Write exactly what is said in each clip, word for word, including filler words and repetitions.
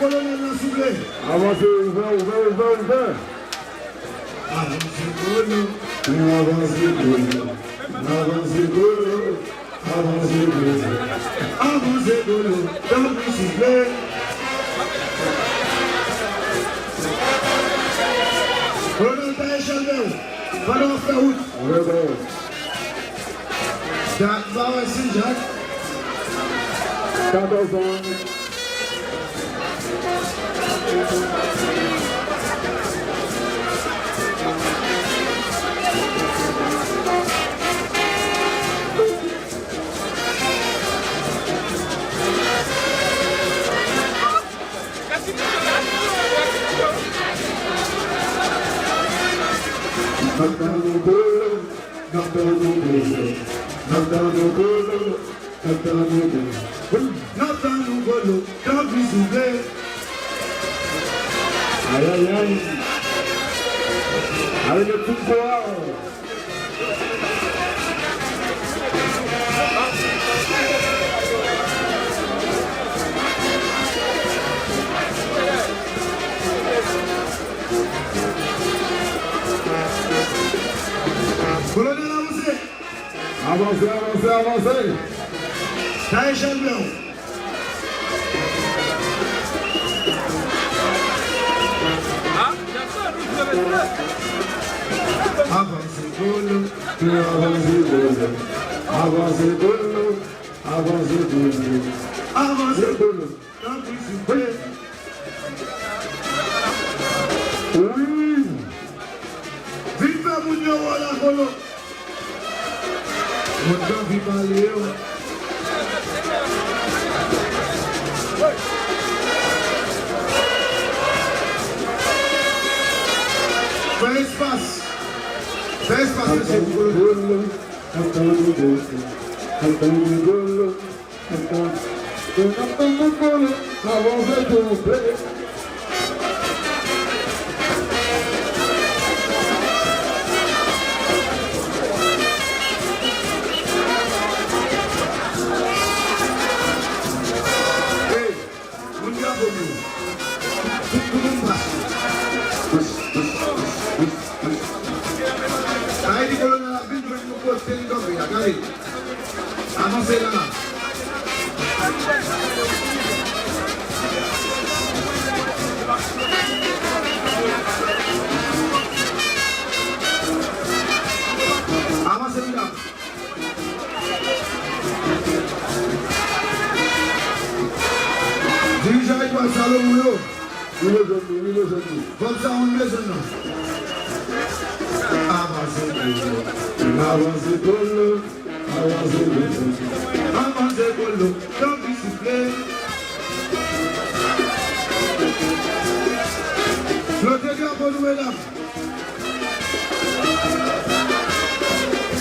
Kolonèl la, souple. Avanse, ouvè, ouvè, ouvè, ouvè. Avanse, kolo. Avanse, kolo. Avanse, kolo. Avanse, kolo. Avanse, kolo. Tanpri, souple. Kolonèl, taye chalbè w. Pandan w ap fè wout. Ouvè, ouvè. Dat m pa wè Sen Jak. Katòz an. N ap tann yon kolo, n ap tann yon kolo, n ap tann yon kolo, n ap tann yon kolo. N ap tann yon kolo, tanpri souple. Ayayay. Ale met tout kò a. Kolonèl, avanse. Avanse, avanse, avanse. Taye chalbè w. Avanse, kolo. Avanse, kolo. Avanse, kolo. Avanse, kolo. Avanse, kolo. Tanpri, souple. Wi. Vin fè moun yo wè w la, kolo. Moun k anvi pale yo. Fè espas. Fè espas, mesye, pou kolo. Antann nou kolo. Antann nou kolo. N ap tann nou kolo, avanse souple. Hey, moun drapo nou. Tout moun pase. Sa vle di kolonèl ap vin jwenn nou kote li kanpe a, gade. Avanse la. Avanse, medam. Dirijan Etwal Salomon yo. Wi, mezanmi, wi, mezanmi. Bob Saron bezwen nan. Avanse, kolo. Avanse, kolo. Avanse, kolo. Avanse, kolo. Tanpri, souple. Flote drapo nou, medam.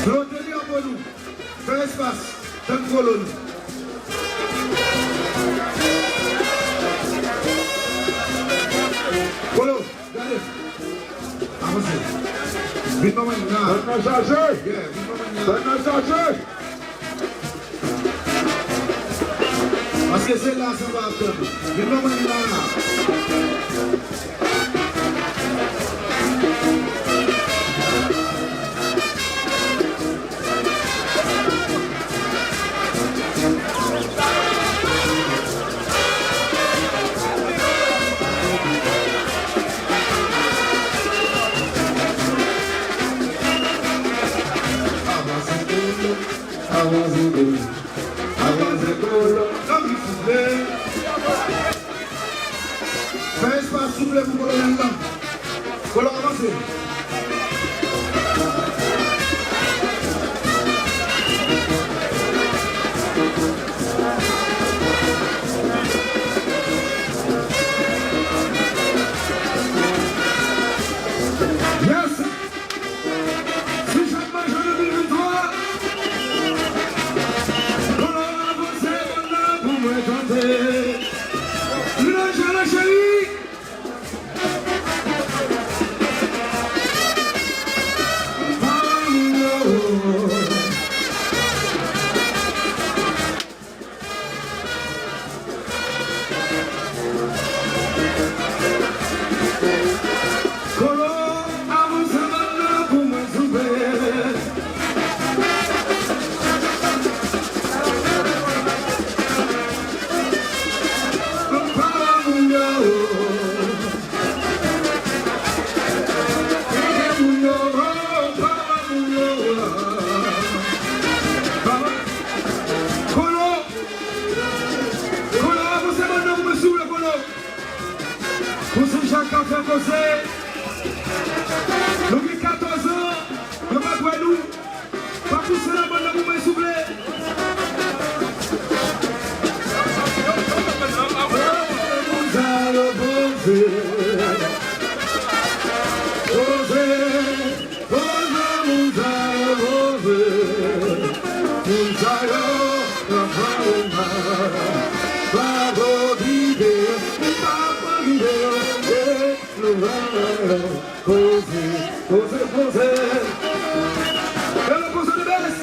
Flote drapo nou. Fè espas, tann kolo nou. Kolo, gade. Avanse. Vin ban mwen la. Bèt nan chaje. Yeah, vin ban mwen la. Bèt nan chaje. Paske se la sa va ap tann. Vin ban mwen la. Avanse, kolo. Avanse, kolo. Avanse, kolo. Tanpri, souple. Fè espas, souple, pou kolonèl la. Kolo, avanse. Yes! Si chak mache de mil venntwa, kolo avanse, bann nan pou mwen tande. Lanje la cheri. Poze, poze, poze. Hello, poze the best.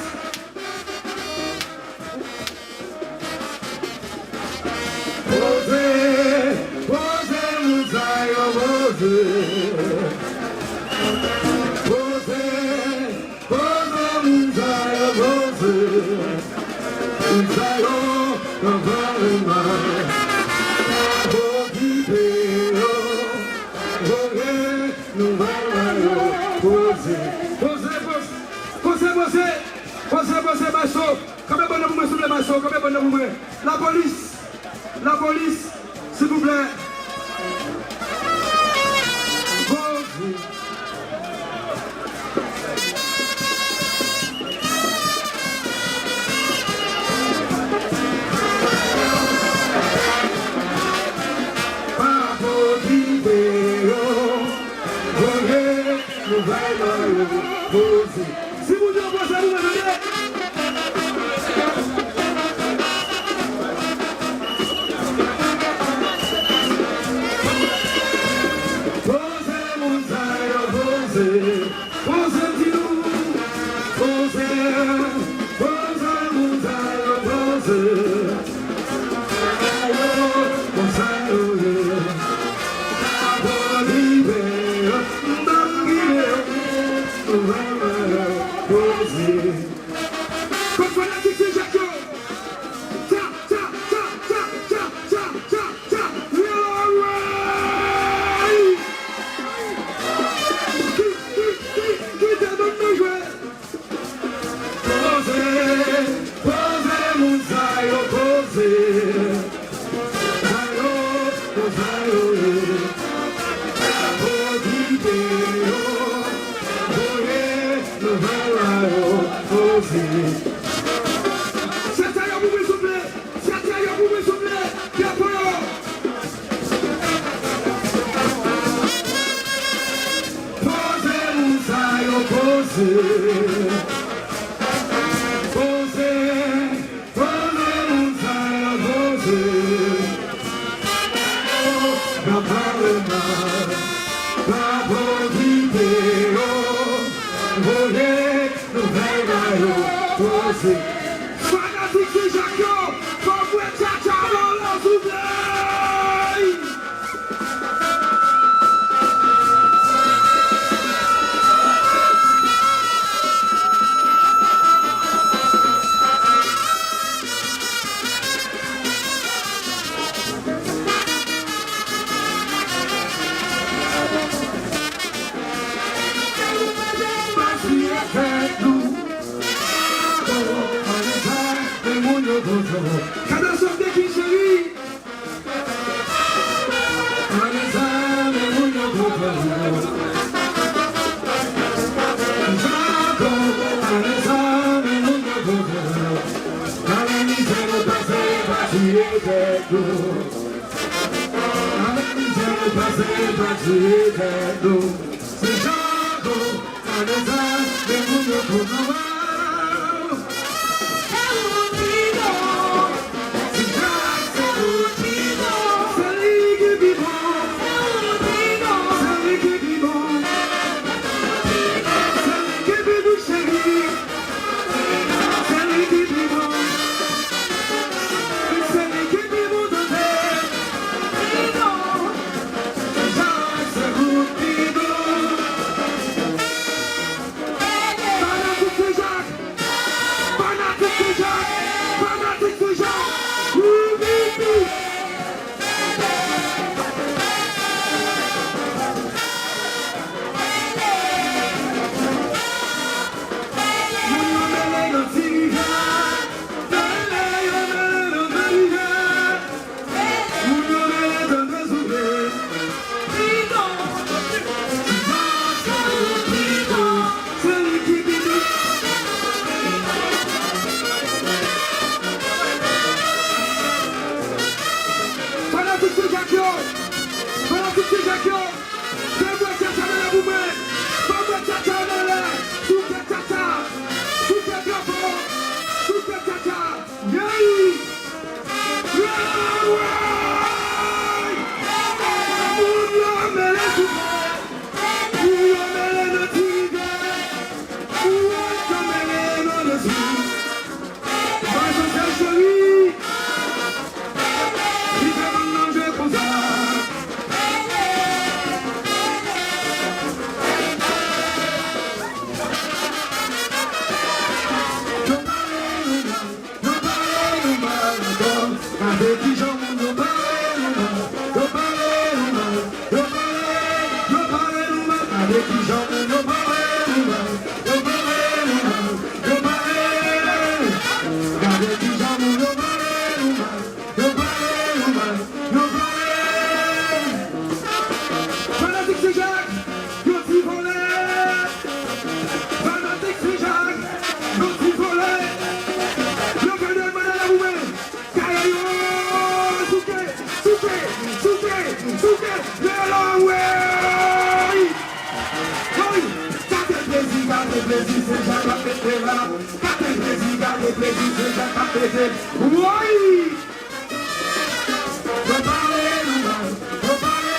Poze, poze, moun sa yo, poze. Poze, poze, moun sa yo, poze. Moun sa yo, nan pale mal. Okipe yo, voye nouvèl ba yo. Poze, poze, poze, poze, poze, poze, poze, maestro. Kanpe bòn nan pou mwen, souple, maestro, kanpe bòn nan pou mwen. Lapolis! Lapolis! Silvouplè! Poze! Pa okipe yo, voye nouvèl ba yo. Poze! Si moun yo poze pou mwen, tande! Poze moun sa yo, poze. Poze m di nou. Poze, poze moun sa yo, poze. Ayo, konsa yo ye. Pa okipe yo, pa okipe yo. Poze. Kot fanatik Sen Jak yo? Tcha, tcha, tcha, tcha, tcha, tcha, tcha, tcha, tcha. Real alright! Ki, ki, ki, ki te ban nou jwe? Poze, poze, moun sa yo, poze. Sa yo, sa yo ye. Okipe yo, voye nouvèl ba yo, poze. Sa, sa yo pou mwen, souple. Sa, sa yo pou mwen, souple. Drapo yo. Poze, moun sa yo, poze. Poze. Poze moun sa yo, poze. N ap pale mal. Pa okipe yo. Voye nouvèl ba yo. Poze. Fanatik Sen Jak yo, fò m wè tchatcha ba yo, souple. Gade sòt de ki cheri. Vanessa, men moun yo konprann. Jako, Vanessa, men moun yo konprann. Nan la mizè nou pase, pa tiye tèt nou. Nan la mizè nou pase, pa tiye tèt nou. Se Jako, Vanessa, men moun yo konprann. Se ou ki bon. Ti Jak se ou ki bon. Se li ki pi bon. Se ou ki bon. Se li ki pi bon. Se li ki pi dous, cheri. Se li ki pi bon. Se li ki pi bon, tande. Ti Jak se ou ki bon. Fanatik Sen Gade kijan moun yo pale nou mal, yo pale nou mal, yo pale. Gade kijan moun yo pale nou mal, yo pale nou mal, yo pale. Fanatik Sen Jak, yon ti vole. Fanatik Sen Jak, yon ti vole. Yo fè de manda la pou mwen. Kaya yo, souke, souke, souke, souke, le long way. Woy, gade plezi, gade plezi, Sen Jak ap pete la. Gade plezi, gade plezi, Sen Jak ap pete. Woy. Yo pale nou mal, yo pale.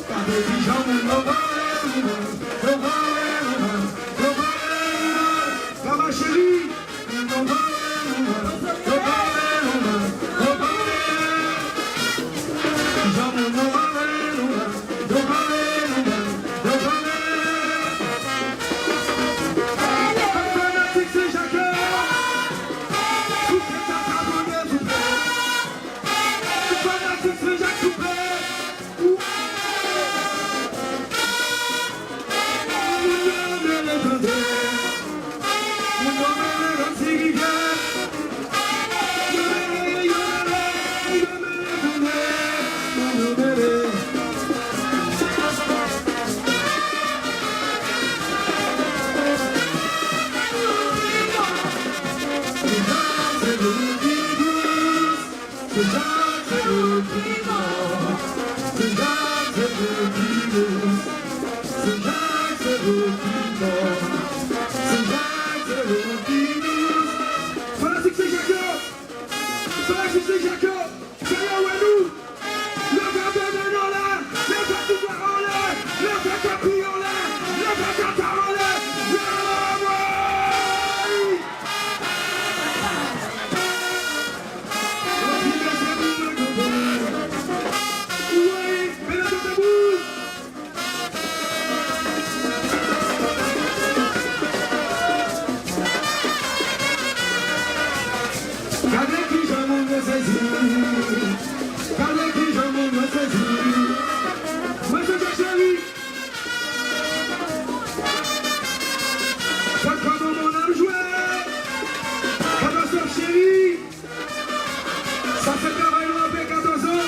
Gade kijan moun yo pale nou mal, yo pale nou mal, yo pale nou mal. Kaba cheri, moun yo pale nou mal, yo pale nou mal, yo pale. Kijan moun yo pale nou mal, yo pale nou mal, yo pale. Fanatik Sen Jak yo, souple tata tande, souple. Fanatik Sen Jak, souple. Sen Jak se nou ki fò. Sen Jak se nou ki dous. Sen Jak se nou ki fò. Sen Jak se nou ki dous. Fanatik Sen Jak yo! Fanatik Sen Jak yo! Fè yo wè nou! Leve de men anlè! Leve tout dwèt anlè! Leve tèt li anlè! Leve tèt anlè! Leve! Gade kijan moun yo sezi. Gade kijan moun yo sezi. Mwen se Jacques Chéry. Fòk kò manman n ap jwe. Katastwòf cheri. Sa se travay nou apre katòz an.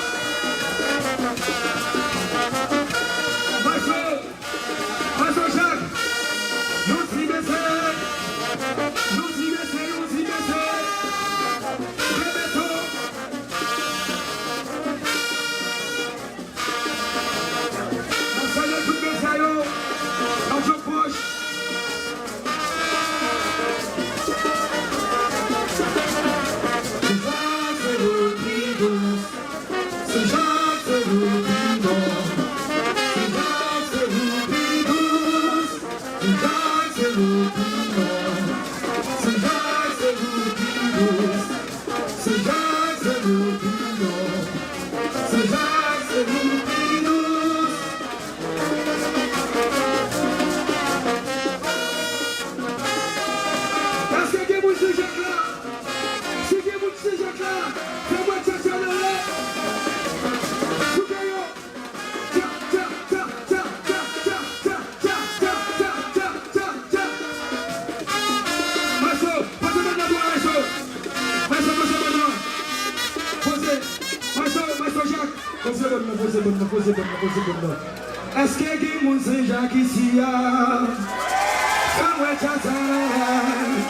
Maestro, Maestro Jak, yon ti bese, yon ti bese, yon ti bese. Bebeto. N ap salye tout mesye yo. Radyo Pwòch. Sen Jak se nou ki dous. Sen Jak se nou ki bon. Sen Jak se nou ki dous. Sen Jak se nou ki bon. Sen Jak se nou ki dous. Sen Jak se nou ki bon. Sen Jak se nou ki dous. Èske gen moun Sen Jak la? Si gen moun Sen Jak la, fè mwen tchatcha nan lè. Souke yo. Tcha, tcha, tcha. Maestro, poze bòn nan pou mwen, maestro. Maestro, poze bòn nan. Poze. Maestro, Maestro Jak. Poze bòn nan, poze bòn nan, poze bòn nan, poze bòn nan. Èske gen moun Sen Jak isi a? Fè mwen tchatcha nan lè.